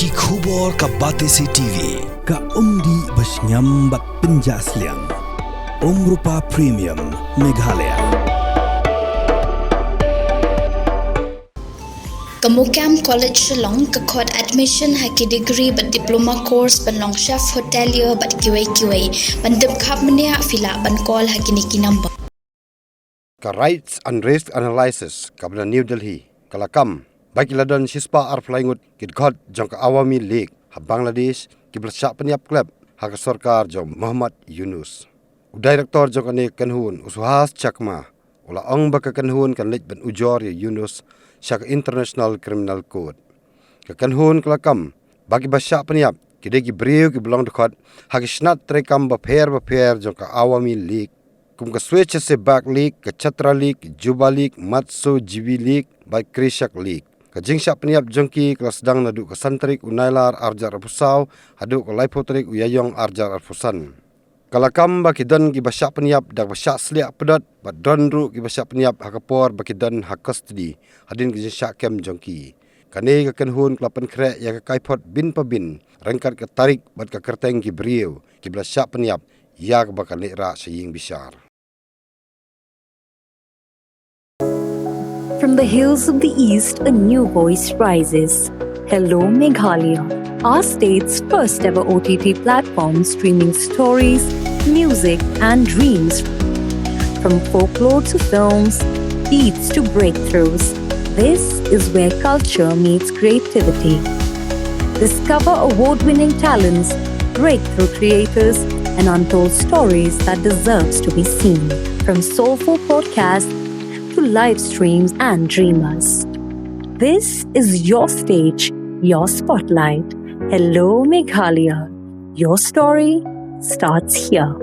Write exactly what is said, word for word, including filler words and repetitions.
Ki khubor ka Batesi T V, ka umdih ba shngiam bad pynjah sliang. Umrupa Premium, Meghalaya. Ka MOKAM College Shillong ka khot admission ha ki degree bad diploma course ban long chef hotelier bad kiwei kiwei, ban tip khap mynne phi lah ban call ha kine ki number. Ka Rights and Risk Analysis ka ba na New Delhi ka la kam ba ki la don shispah arphew lai ngut ki dkhot jong ka Awami League ha Bangladesh ki ba la shah pynïap klep ha ka sorkar jong Muhammad Yunus. U director jong kane ka kynhun, u Suhas Chakma, u la ong ba ka kynhun kan leit ban ujor ïa Yunus sha ka International Criminal Court. Ka kynhun ka la kam ba ki ba shah pynïap ki dei ki briew ki ba long dkhot ha ki shnat treikam bapher bapher jong ka Awami League, kum ka Swechhasevak League, ka Chhatra League, Yuva League, Matsyajivi League bad Krishak League. Ka jingshah pynïap jong ki ka la sdang naduh ka san tarik u Nailar arhajar arphew saw haduh ka laiphew tarik u Ïaïong arhajar arphew san. Ka la kam ba ki don ki ba shah pynïap da kaba shah sliak pdot bad don ruh ki ba shah pynïap ha ka por ba ki don ha custody hadien ka jingshah kem jong ki. Kane ka kynhun ka la pynkhreh ïa ka kaiphod bin pa bin ryngkat ka tarik bad ka kyrteng ki briew ki ba la shah pynïap ïa kaba kan leit rah sha ïing bishar. From the hills of the East, a new voice rises. Hello, Meghalaya, our state's first ever O T T platform streaming stories, music, and dreams. From folklore to films, beats to breakthroughs, this is where culture meets creativity. Discover award winning talents, breakthrough creators, and untold stories that deserves to be seen. From soulful podcasts to live streams and dreamers. This is your stage, your spotlight. Hello, Meghalaya. Your story starts here.